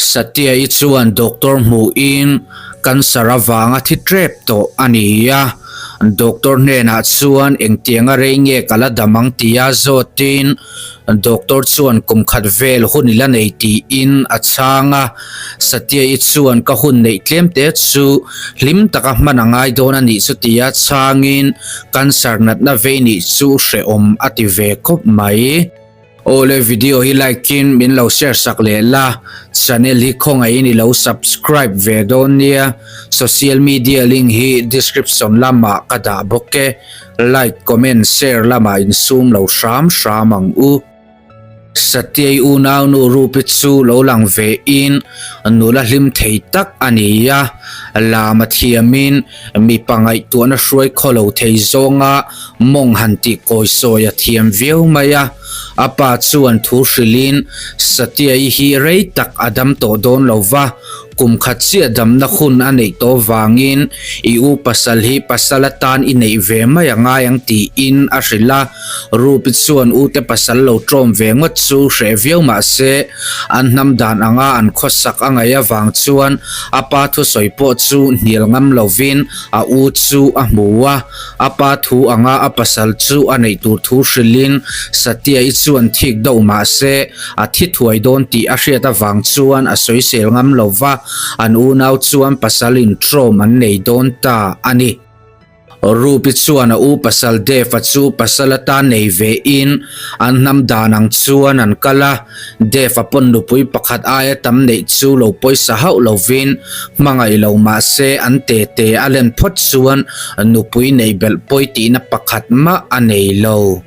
Satya-i chuan doctor hmuhin cancer avanga thi tep tawh a ni a, doctor hnenah chuan engtianga rei nge ka la dam ang tia zawtin doctor chuan kum khat vel hun i la nei tiin a chhang a. Satya-i chuan ka hun neih tlem te chu hlim taka hman a ngai dawn a nih chu tia chhangin cancer natna vei nih chu hrehawm a ti ve khawp mai. Awle video hi like in min lo share sak leh la, channel hi khawngaihin i lo subscribe ve dawn nia, social media link hi description lamah ka dah bawk e, like comment share lamah insum lo hram hram ang u. Satyai unaunu Rupi chu lo lang ve in nula hlim thei tak a ni a, lama thiamin mipa ngaihtuahna hruai khaw lo thei zawnga mawng han tih kawi sawi a thiam viau mai a. A pa chuan thu hrilhin Satya-i hi rei tak a dam tawh dawn lo va, kum khat chiah damna hun a neih tawh vangin i u pasal hi pasal atan i neih ve mai a ngai ang tiin a hrilh a. Rupi chuan ute pasal lo tlawm ve ngawt chu hreh viau mah se, an hnam dan anga an khawsak a ngaih avang chuan a pa thusawi pawh chu hnial ngam lovin a u chu a hmu a. A pa thu anga a pasal chu a neih tur thu hrilhin Satya-i chuan thik deuh mah se, a thi thuai dawn tih a hriat avang chuan a sawisel ngam lo va, an unau chuan pasal intrawm an nei dawn ta a ni. Rupi chuan a u pasal Dev-a chu pasal atan nei ve in an hnam dan ang chuan an kal a, Dev-a pawn nupui pakhat aia tam neih chu lo pawisa hauh lovin hmangaih lo mah se an te te a len phawt chuan nupui neih belh pawi tihna pakhat mah a nei lo.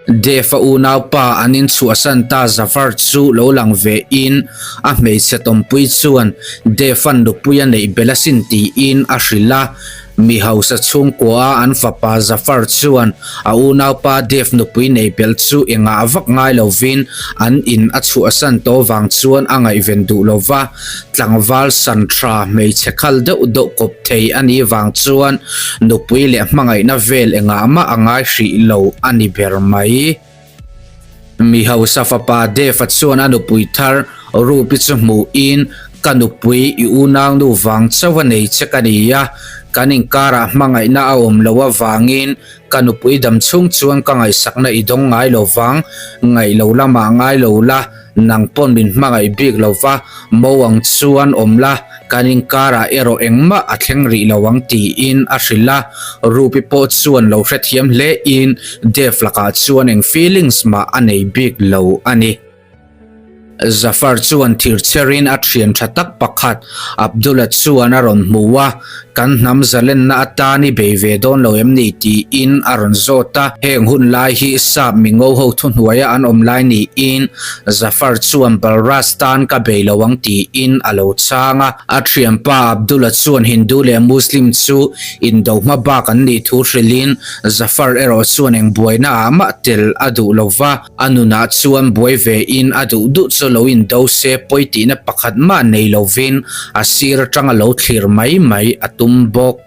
Dev-a unaupa an inchhuahsan ta Zafar chu lo lang ve in a hmeichhe tawmpui chuan Dev-a'n nupui a neih belh asin tiin a hrilh a. Mi hausa chhungkua a an fapa Zafar chuan a unaupa Dev nupui nei belh chu engah vak ngai lovin an in a chhuahsan tawh vang chuan a ngaihven duh lo va, tlangval san tha hmeichhe khal deuh deuh kawp thei a nih vang chuan nupui leh hmangaihna vel engah mah a ngai hrih lo a ni ber mai. Mi hausa fapa Dev-a chuan a nupui thar Rupi chu hmuhin, Ka nupui i unau nu vang chauh a nei che ka ni a, kan inkarah hmangaihna a awm loh avangin ka nupui dam chhung chuan ka ngaihsakna i dawng ngai lo vang, ngaih lo lamah ngai lo la, Nang pawn min hmangaih bik lo va, mo ang chuan awm la, kan inkarah erawh engmah a thleng rih lo ang tiin a hrilh a. Rupi pawh chuan lo hrethiam hle in Dev lakah chuan eng feelings mah a nei bik lo a ni. Zafar chuan thirchherin a thian tha tak pakhat Abdul-a chuan a rawn hmu a, Kan hnam zalenna atan i bei ve dawn lo em ni? tiin a rawn zawt a. Heng hun lai hi sap mingo ho thuhnuaia an awm lai niin Zafar chuan Balraj tan ka bei lo ang tiin a lo chhang a. A thianpa Abdullah chuan Hindu leh Muslim chu indo hma bak an nih thu hrilhin Zafar erawh chuan eng buaina ah mah tel a duh lo va. A nunah chuan buai ve in a duh duh chu lo in do se pawi tihna pakhat mah nei lovin a sir atanga lo thlir mai mai a tum bawk.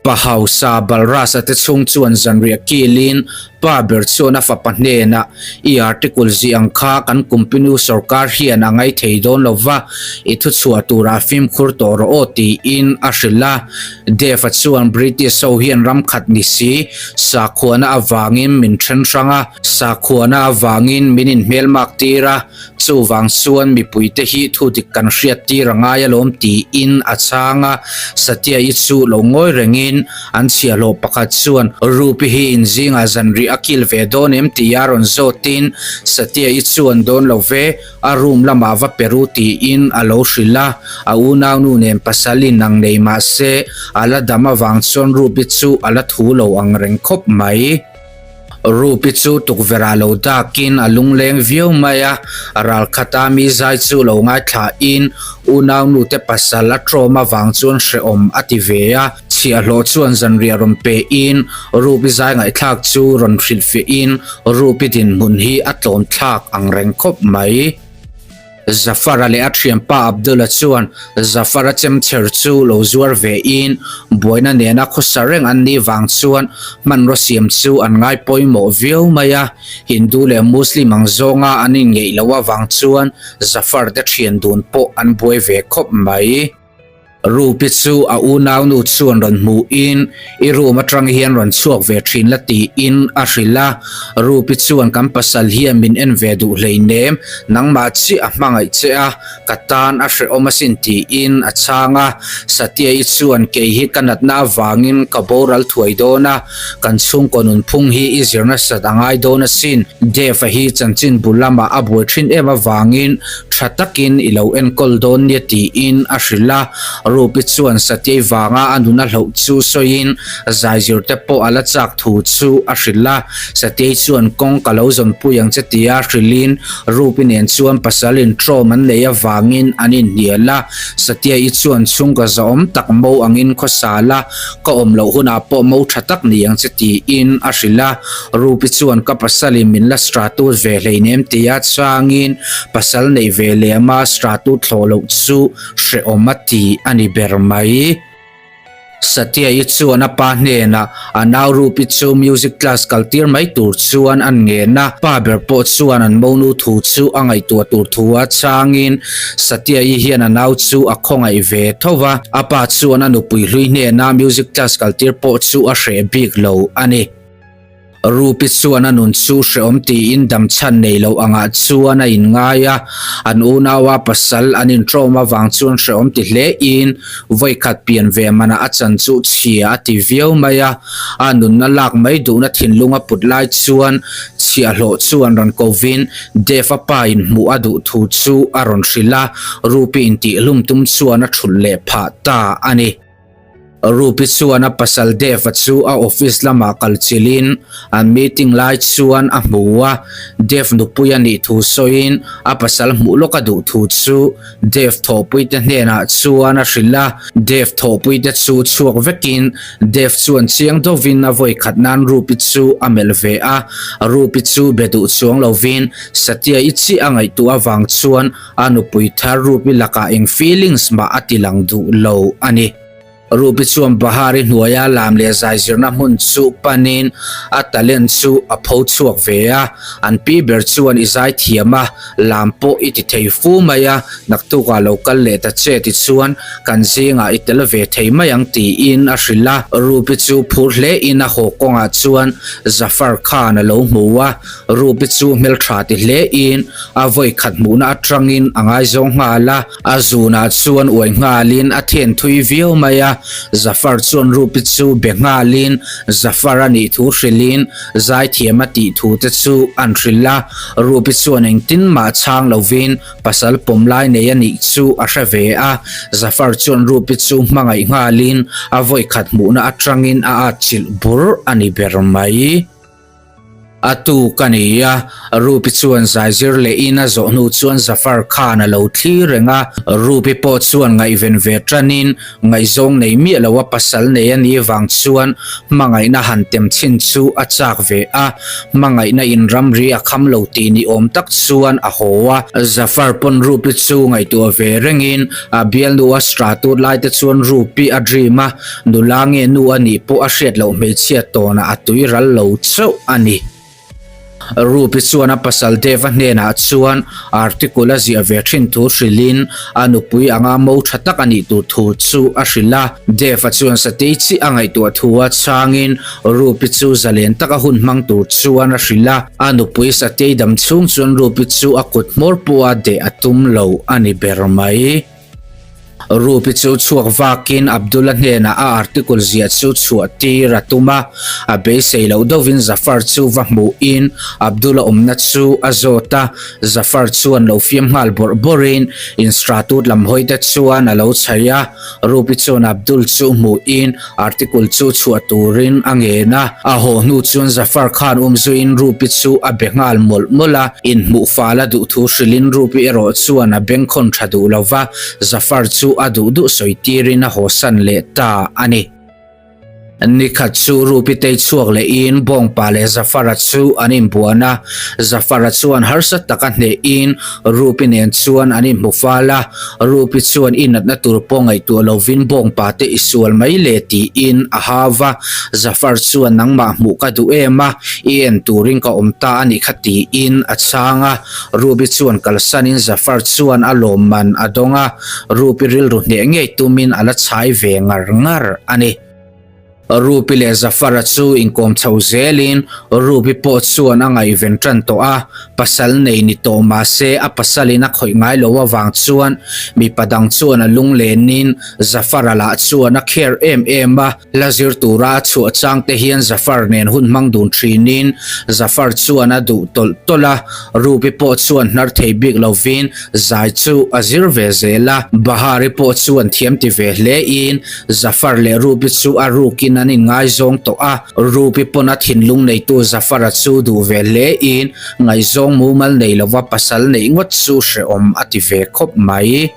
Pa hausa Balraj-a te chhung chuan zanriah kilin pa ber chuan a fapa hnenah, I article zih ang kha kan kumpinu sorkar hian a ngai thei dawn lo va, i thuchhuah turah fimkhur tawh rawh aw tiin a hrilh a. Dev-a chuan British ho hian ram khat ni si, sakhuana avangin min then hrang a, Sakhuana avangin min inhmelmak tir a, chuvang chuan mipuite hi thu dik kan hriat tir a ngai alawm tiin a chhang a. Satya-i chu lo ngawi rengin an chhiahhlawh pakhat chuan Rupi hi inzingah zanrih a kil ve dawn em tia rawn zawtin Satya-i chuan dawn lo ve, a room lamah va pe ru tiin a lo hrilh a. A unaunu nen pasal in ang nei mah se a la dam avang chuan Rupi chu a la thu lo ang reng khawp mai. Rupi chu tukverh ah lo dakin a lungleng viau mai a, ral khata mi zai chu lo ngaithlain unaunu te pasal a tlawm avang chuan hrehawm a ti ve a. Chhiahhlawh chuan zanriah rawn pein Rupi zai ngaihthlak chu rawn hrilhfiahin Rupi dinhmun hi a tlawm thlak ang reng khawp mai. Zafar-a leh a thianpa Abdul-a chuan Zafar-a chemchher chu lo zuar ve in buaina nena khawsa reng an nih vang chuan hmanraw siam chu an ngai pawimawh viau mai a. Hindu leh Muslim ang zawnga an inngeih loh avang chuan Zafar te thian dun pawh an buai ve khawp mai. Rupi chu a unaunu chuan rawn hmuhin i room atang hian rawn chhuak ve thin la tiin a hrilh a. Rupi chuan kan pasal hian min en ve duh hleinem, nangmah chiah a hmangaih che a, ka tan a hrehawm asin tiin a chhang a. Satya-i chuan kei hi ka natna avangin ka boral thuai dawn a, kan chhungkaw nunphung hi i zir nasat a ngai dawn asin. Dev-a hi chanchin bul lamah a buai thin em avangin Tha takin i lo enkawl dawn nia tiin a hrilh a, Rupi chuan Satyai vanga a nuna hloh chu sawiin zaizir te pawh a la chak thu chu a hrilh a, Satyai chuan kawng ka lo zawnpui ang che tia hrilhin Rupi nen chuan pasal intrawm an nei avangin an inhnial a, Satyai chuan chhungkaw zahawm tak mo angin khawsal a, ka awm loh hunah pawh mo tha tak ni ang che tiin a hrilh a, Rupi chuan ka pasalin min la stratut ve hleinem tia changin pasal neih ve lema stratut thlawh loh chu hrehawm a ti a ni ber mai. Satya-i chuan a pa hnenah a nau Rupi chu music class kaltir mai tur chuan an ngen a, pa ber pawh chuan an monu thu chu a ngaihtuah tur thu a changin Satya-i hian a nau chu a khawngaih ve tho va, a pa chuan a nupui hlui hnena music class kaltir pawh chu a hreh bik lo a ni. Rupi chuan a nun chu hrehawm tiin damchhan nei lo angah chuan a inngai a, an unaua pasal an inṭawm avang chuan hrehawm ti hlein vawikhat pian ve manah a chan chu chhia a ti viau mai a. A nunna lak mai duhna thinlung a put lai chuan chhiahhlawh chuan rawn kovin Dev-a pa inhmuh a duh thu chu a rawn hrilh a, Rupi intihhlum tum chuan a thulh leh phah ta a ni. Rupi chuan a pasal Dev-a chu a office lamah kal chilhin an meeting lai chuan a hmu a, Dev nupui a nih thu sawiin a pasal hmuh lawk a duh thu chu Dev thawhpuite hnenah chuan a hrilh a, Dev thawhpuite chu chhuak vekin Dev chuan chiang deuhvin a vawi khat nan Rupi chu a melh ve a, Rupi chu be duh chuang lovin Satya-i chiah a ngaihtuah avang chuan A nupui thar Rupi lakah eng feelings mah a ti lang duh lo a ni. Rupi chuan Bahari hnuaia lam leh zai zirna hmun chu panin a talent chu a pho chhuak ve a. An pi ber chuan i zai thiam a, lam pawh i ti thei fu mai a, naktukah lo kal leh ta che tichuan kan zingah i tel ve thei mai ang tiin a hrilh a. Rupi chu phur hlein a haw kawngah chuan Zafar Khan a lo hmu a. Rupi chu hmeltha ti hlein a vawi khat hmuhna atangin a ngaizawng nghal a, a zunah chuan uai nghalin a then thui viau mai a, Zafar chuan Rupi chu be nghalin Zafar a nih thu hrilhin zaithiam a tih thu te chu an hrilh a, Rupi chuan engtin mah chhang lovin pasal pawm lai nei a nih chu a hre ve a, Zafar chuan Rupi chu hmangaih nghalin a vawi khat hmuhna atangin a atchilh bur a ni ber mai. A tu ka ni a, Rupi chuan zaizir lehin a zawh hnu chuan Zafar Khan a lo thlir reng a, Rupi pawh chuan ngaihven ve tanin ngaihzawng nei miah lo a pasal nei a nih vang chuan hmangaihna han tem chhin chu a chak ve a, hmangaihna in ramri a kham lo tih ni awm tak chuan a haw a. Zafar pawn Rupi chu ngaihtuah ve rengin a bialnu a stratut lai te chuan Rupi a dream a, Nula nge nu a nih pawh a hriat loh hmeichhia tawnah a tui ral lo chauh a ni. Rupi chuan a pasal Deva hnenah chuan article a ziah ve thin thu hrilhin a nupui anga mo tha tak a nih tur thu chu a hrilh a. Deva chuan satei chiah a ngaihtuah thu a chhangin Rupi chu zalen taka hun hmang tur chuan a hrilh a. A nupui satei dam chhung chuan Rupi chu a kut hmawr pawha deh a tum lo a ni ber mai. Rupi chu chhuak vakin Abdullah hnenah a article ziah chu chhuah tir a tum a, a beisei loh deuhin Zafar chu va hmuhin Abdullah awmna chu a zawt a, Zafar chuan lo fiam nghal bawrh bawrhin instratut lam hawi te chuan a lo chhaih a, Rupi chuan Abdul chu hmuhin Article chu chhuah turin a ngen a, a haw hnu chuan Zafar Khan umzuiin Rupi chu a be nghal mawlh mawlh a, inhmuh fal a duh thu hrilhin Rupi erawh chuan a bengkhawn tha duh lo va, Zafar chu a duh duh sawi tirin a hawsan leh ta a ni. Nikhat chu Rupi tei chhuak lehin Bawngpa leh Zafara chu an inbuan a, Zafara chuan harsa taka hnehin Rupi nen chuan an inhmu fal a, Rupi chuan i natna tur pawh ngaihtuah lovin Bawngpa te i sual mai le tiin a hau va, Zafar chuan nangmah hmuh ka duh em a, i en turin ka awm ta a nih kha tiin a chhang a, Rupi chuan kalsanin Zafar chuan a lawmman a dawng a, Rupi rilru hneh ngei tumin a la chhai ve ngar ngar a ni. Rupi leh Zafara chu inkawm chho zelin Rupi pawh chuan a ngaihven tan tawh a, pasal nei ni tawh mah se a pasalin a khawih ngai lo avang chuan mipa dang chuan a lunglenin Zafara lah chuan a care em em a, hla zir tura a chhuah chang te hian Zafar nen hun hmang dun thinin Zafar chuan a duh tawlh tawlh a, Rupi pawh chuan hnar thei bik lovin zai chu a zir ve zel a, Bahari pawh chuan thiam ti ve hlein Zafar leh Ruby chu a rukin an inngaizawng tawh a, Ruby pawn a thinlung neitu Zafar-a chu duh ve hlein ngaihzawng mumal nei lova pasal neih ngawt chu hrehawm a ti ve khawp mai.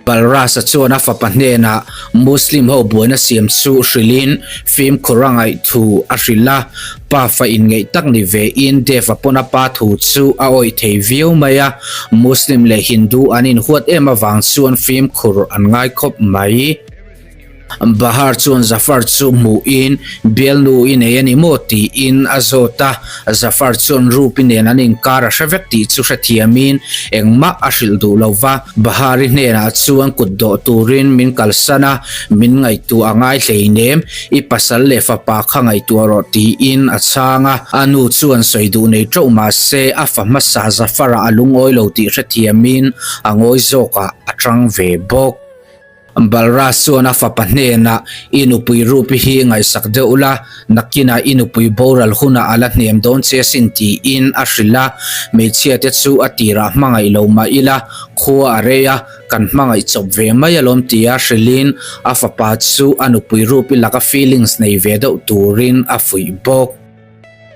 Balras-a chuan a fapa hnenah Muslim ho buaina siam chu hrilhin fimkhur a ngaih thu a hrilh a, Pa fa inngeih tak ni ve in Dev-a pawn a pa thu chu a awih thei viau mai a, Muslim leh Hindu an inhuat em avang chuan fimkhur an ngai khawp mai. Bahar chuan Zafar chu hmuhin bialnu i nei a ni maw tiin a zawt a, Zafar chuan Rupi nen an inkar a hre vek tih chu hrethiamin engmah a hrilh duh lo va, Bahari hnenah chuan kut dawh turin min kalsan a, min ngaihtuah a ngai hleinem, I pasal leh fapa kha ngaihtuah rawh tiin a chhang a, a nu chuan sawi duh nei teuh mah se a fa hmasa Zafar-a a lungawi lo tih hrethiamin a ngawi zawkah a tang ve bawk. Balraj chuan a fapa hnenah, I nupui Rupi hi ngaihsak deuh la, nakinah i nupui boral hunah a la hnem dawn che asin tiin a hrilh a, hmeichhia te chu a tirah hmangaih lo mah ila khua a rei a, Kan hmangaih chawp ve mai alawm tia hrilhin a fapa chu a nupui Rupi laka feelings nei ve deuh turin a fuih bawk.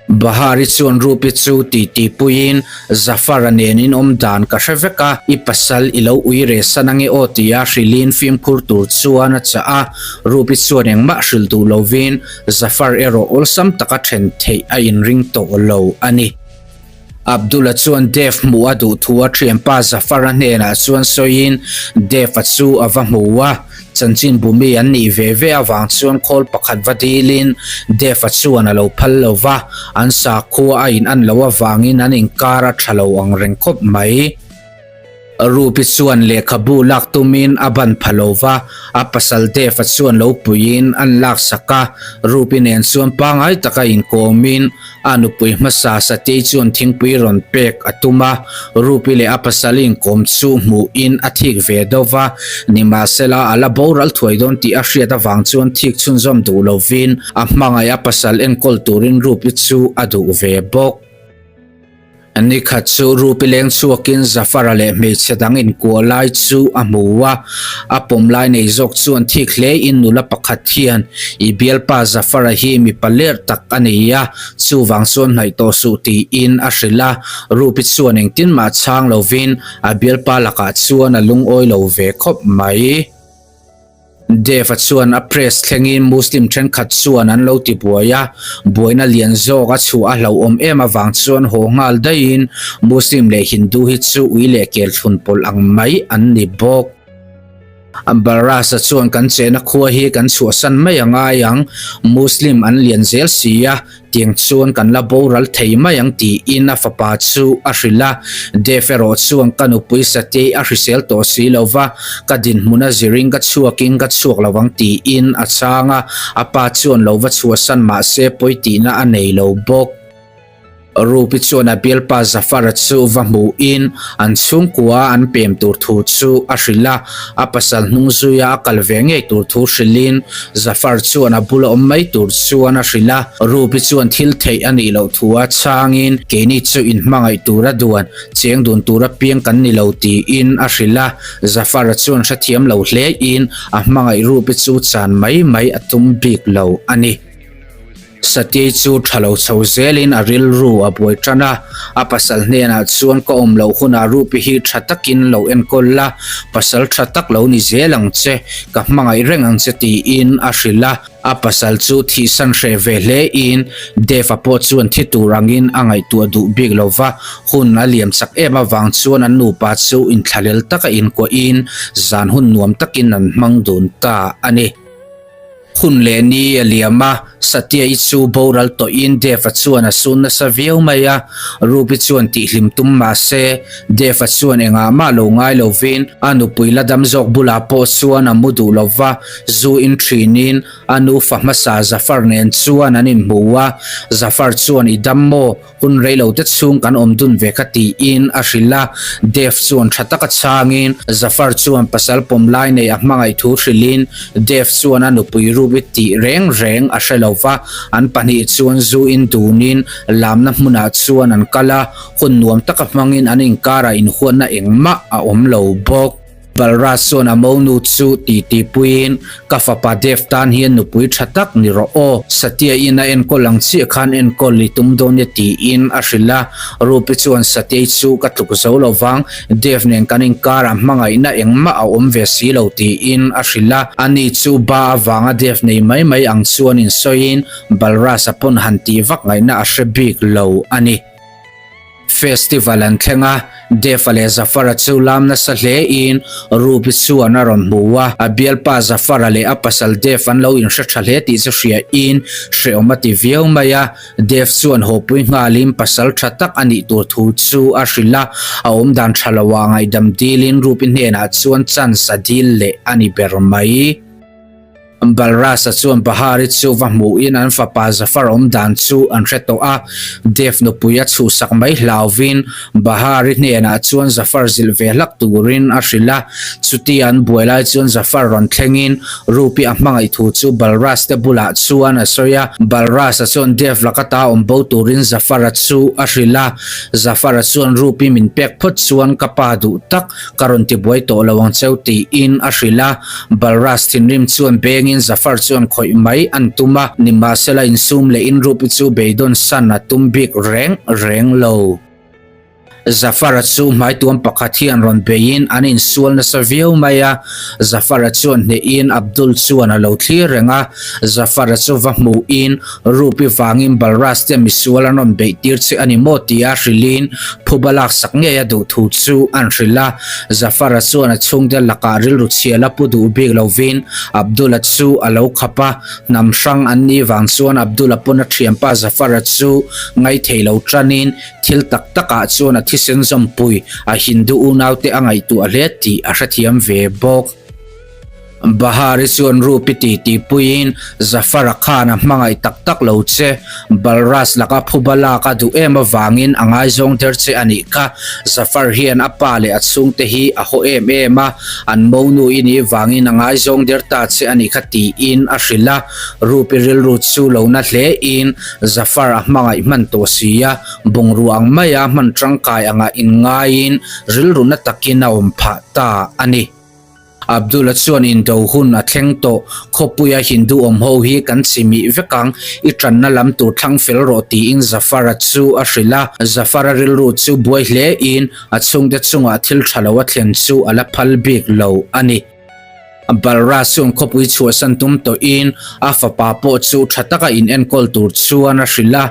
Bahari chuan Rupi chu titi puiin Zafar-a nen in awm dan ka hre vek a, i pasal i lo ui re san ange aw tia hrilhin fimkhur tur chuan a chah a, Rupi chuan engmah hrilh duh lovin Zafar erawh awlsam taka then theih a inring tawh lo a ni. Abdul-a chuan Dev hmuh a duh thu a thianpa Zafar-a hnenah chuan sawiin Dev-a chu a va hmu a, chanchinbu mi an nih ve ve avang chuan khawl pakhat va dilin Dev-a chuan a lo phal lo va, an sakhua a in an loh avangin an inkar a tha lo ang reng khawp mai. Rupi chuan lehkhabu lak tumin a ban pha lo va, a pasal Dev-a chuan lo puiin an laksak a, Rupi nen chuan pangngai taka inkawmin a nupui hmasa Satei chuan thingpui rawn pek a tum a, Rupi leh a pasal inkawm chu hmuhin a thik ve deuh va, nimahsela a la boral thuai dawn tih a hriat avang chuan thik chhunzawm duh lovin a hmangaih a pasal enkawl turin Rupi chu a duh ve bawk. Nikhat chu Rupi leng chhuakin Zafara leh hmeichhe dang inkuah lai chu a hmu a, a pawm lai nei zawk chuan thik hlein nula pakhat hian i bialpa Zafara hi mipa ler tak a ni a, chuvang chuan hnaih tawh suh tiin a hrilh a, Rupi chuan engtin mah chhang lovin a bialpa lakah chuan a lungawi lo ve khawp mai. Dev-a chuan a press thlengin Muslim thenkhat chuan an lo ti buai a, buaina lian zawk a chhuah a hlauhawm em avang chuan haw nghal daihin Muslim leh Hindu hi chu ui leh kel thlun pawlh ang mai an ni bawk. Balras-a chuan kan chehna khua hi kan chhuahsan mai a ngai ang, Muslim an lian zel si a, Tiang chuan kan la boral thei mai ang tiin a fapa chu a hrilh a, Dev erawh chuan ka nupui Satei a hrisel tawh si lo va, ka dinhmun a zirin ka chhuakin ka chhuak lo ang tiin a chhang a, a pa chuan lo va chhuahsan mah se pawi tihna a nei lo bawk. Rupi chuan a bialpa Zafar-a chu va hmuhin an chhungkua an pem tur thu chu a hrilh a, A pasal hnung zuia a kal ve ngei tur thu hrilhin Zafar chuan a bula awm mai tur chuan a hrilh a, Ruby chuan thil theih a nih loh thu a chhangin keini chu inhmangaih tura duan cheng dun tura piang kan ni lo tiin a hrilh a, Zafar-a chuan hrethiam lo hlein a hmangaih Ruby chu chan mai mai a tum bik lo a ni. Satei chu tha lo chho zelin a rilru a buai tan a, a pasal hnenah chuan ka awm loh hunah Rupi hi tha takin lo enkawl la, pasal tha tak lo ni zel ang che, ka hmangaih reng ang che tiin a hrilh a. A pasal chu thihsan hreh ve hle in Dev-a pawh chuan thi tur angin a ngaihtuah duh bik lo va, hun a liam chak em avang chuan an nupa chu inthlahlel taka inkuahin zan hun nuam takin an hmang dun ta a ni. Hun leh ni a liam a, Satya-i chu boral tawhin Dev-a chuan a sun nasa viau mai a, Ruby chuan tihhlim tum mah se, Dev-a chuan engah mah lo ngai lovin a nupui la dam zawk bulah pawh chuan a mu duh lo va, zu in thinin a nufa hmasa Zafar nen chuan an inhmu a, Zafar chuan i dam maw? Hun reilo te chhung kan awm dun ve kha tiin a hrilh a, Dev chuan tha taka chhangin Zafar chuan pasal pawm lai nei a hmangaih thu hrilhin Dev chuan a nupui Ruby tih reng reng a hre lo va, an pahnih chuan zu in dunin lamna hmunah chuan an kal a, hun nuam taka hmangin an inkarah inhuatna engmah a awm lo bawk. Balraj chuan a monu chu titi puiin, Ka fapa Dev tan hian nupui tha tak ni rawh aw, Satya in a enkawl ang chiah khan enkawl i tum dawn nia tiin a hrilh a. Rupi chuan Satya chu ka tluk zo lo vang, Dev nen kan inkarah hmangaihna engmah a awm ve si lo tiin a hrilh a. Ani chu ba avanga Dev nei mai mai ang chuan insawiin Balraj a pawn han tih vak ngaihna a hre bik lo a ni. Festival an thleng a, Dev-a leh Zafar-a chu lam nasa hle in Ruby chuan a rawn hmu a, a bialpa Zafar-a leh a pasal Dev an lo inhre tha hle tih chu hria in hrehawm a ti viau mai a, Dev chuan hawpui nghalin pasal tha tak a nih tur thu chu a hrilh a, a awmdan tha lo ah ngaihdam dilin Ruby hnenah chuan chance a dil leh a ni ber mai. Balraj-a chuan Bahari chu va hmuhin an fapa Zafar awm dan chu an hre tawh a, Dev nupui a chhuhsak mai hlauvin Bahari hnenah chuan Zafar zilh ve hlak turin a hrilh a, chutia an buai lai chuan Zafar rawn thlengin Rupi a hmangaih thu chu Balraj te bulah chuan a sawi a, Balraj-a chuan Dev laka ta awm bo turin Zafar-a chu a hrilh a, Zafar-a chuan Rupi min pek phawt chuan ka pa duh tak Ka rawn ti buai tawh lo ang cheu tiin a hrilh a, Balraj thinrim chuan bengin Zafar chuan khawih mai an tum a, nimahsela insum leh inrupi chu beidawn san a tum bik reng reng lo. Zafar-a chu hmaituam pakhat hian rawn beiin an insual nasa viau mai a, Zafar-a chuan hnehin Abdul chuan a lo thlir reng a, Zafar-a chu va hmuhin Rupi vangin Balraj te misual an rawn beih tir che a ni maw tia hrilhin Phuba laksak ngei a duh thu chu an hrilh a, Zafar-a chuan a chhungte lakah rilru chhia la pu duh bik lovin Abdul-a chu a lo khap a, hnam hrang an nih vang chuan Abdul-a pawn a thianpa Zafar-a chu ngaithei lo tanin thil tak takah chuan a thisen zawmpui a Hindu unaute a ngaihtuah hle tih a hrethiam ve bawk. Bahari chuan Rupi ti ti puiin Zafar-a khan a hmangaih tak tak lo che, Balraj laka phuba lak a duh em avangin a ngaizawng der che a nih kha. Zafar hian a pa leh a chhungte hi a haw em em a, an monu i nih vangin a ngaizawng der ta che a nih kha tiin a hrilh a. Rupi rilru chu lo na hle in Zafar a hmangaih hman tawh si a, bungrua ang maia hman tangkai anga inngaiin rilru na takin a awm phah ta a ni. Abdul-a chuan indo hun a thleng tawh, khawpuia Hindu awm ho hi kan chimih vek ang, i tanna lam tur thlang fel rawh tiin Zafar-a chu a hrilh a. Zafar-a rilru chu buai hle in a chhungte chungah thil tha lo a thlen chu a la phal bik lo a ni. Balraj chuan khawpui chhuahsan tum tawhin a fapa pawh chu tha taka in enkawl tur chuan a hrilh a,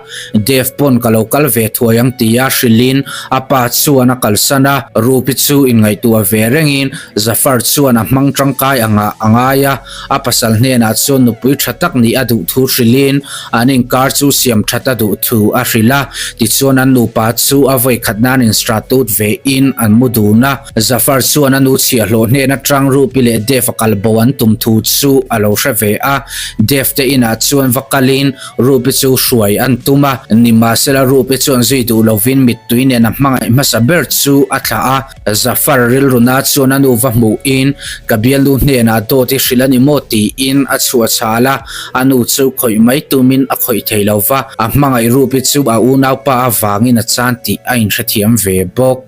Dev pawn ka lo kal ve thuai ang tia hrilhin a pa chuan a kalsan a, Rupi chu inngaihtuah ve rengin Zafar chuan a hmang tangkai angah a ngai a, a pasal hnenah chuan nupui tha tak nih a duh thu hrilhin an inkar chu siam that a duh thu a hrilh a, tichuan an nupa chu a vawi khat nan instratut ve in an mu dun a, Zafar chuan a nu chhiahhlawh hnen atang Rupi leh Dev a kal bo an tum thu chu a lo hre ve a, Dev te inah chuan va kalin Rupi chu hruai an tum a, nimahsela Rupi chuan zui duh lovin mittui nen a hmangaih hmasa ber chu a thlah a. Zafar rilruna chuan a nu va hmuhin, Ka bialnu hnenah dawt i hrilh a ni maw? tiin a chhuah chhal a, a nu chu khawih mai tumin a khawih thei lo va, a hmangaih Rupi chu a unaupa avangin a chan tih a inhrethiam ve bawk.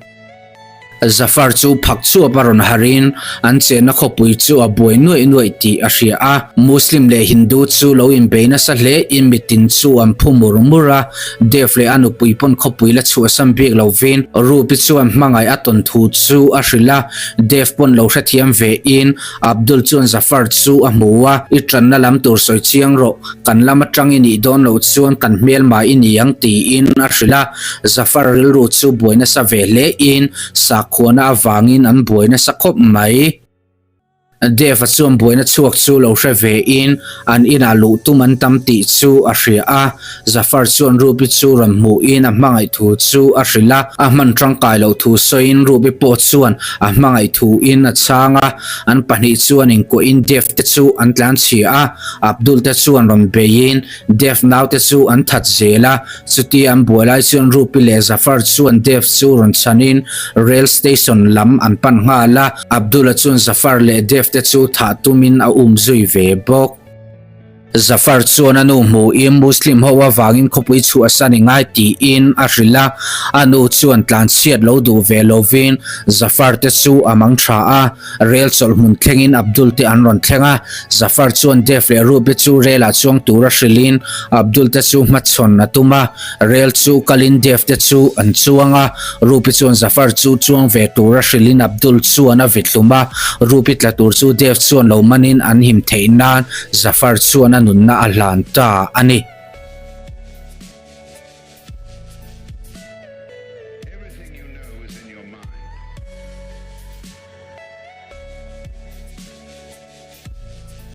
Zafar chu phak chuap a rawn harin an chenna khawpui chu a buai nuaih nuaih tih a hria a. Muslim leh Hindu chu lo inbei nasa hle in mitin chu an phu mur mur a. Dev leh a nupui pawn khawpui la chhuahsan bik lovin Rupi chuan hmangaih a tawn thu chu a hrilh a. Dev pawn lo hrethiam ve in Abdul chuan Zafar chu a hmu a, I tanna lam tur sawi chiang rawh, kan lam atang i nih dawn loh chuan kan hmelma i ni ang tiin a hrilh a. Zafar rilru chu buai nasa ve hle in sakhuana avangin an buai nasa khawp mai. Dev-a chuan buaina chhuak chu lo hre ve in an inah luh tum an tam tih chu a hria a. Zafar chuan Ruby chu rawn hmuh in a hmangaih thu chu a hrilh a, a hman tangkai loh thu sawiin Ruby pawh chuan a hmangaih thu in a chhang a. An pahnih chuan inkuah in Dev te chu an tlanchhia a, Abdul te chuan rawn bei in Dev naute chu an that zel a, chutia an buai lai chuan Rupi leh Zafar chuan Dev chu rawn chhanin rail station lam an pan nghal a, Abdul-a chuan Zafar leh Dev te chu thah tumin a um zui ve bawk. Zafar chuan a nu hmuhin Muslim ho avangin khawpui chhuahsan i ngai tiin a hrilh a, a nu chuan tlanchhiat lo duh ve lovin Zafar te chu a mang tha a. Rel chawlh hmun thlengin Abdul te an rawn thleng a, Zafar chuan Dev leh Ruby chu rel ah chuang tura hrilhin Abdul te chu hmachhawn a tum a, rel chu kalin Dev te chu an chuang a, Ruby chuan Zafar chu chuang ve tura hrilhin Abdul chuan a vithlum a, Ruby tla tur chu Dev chuan lo manin an him theih nan Zafar chuan a nunna a hlan ta a ni.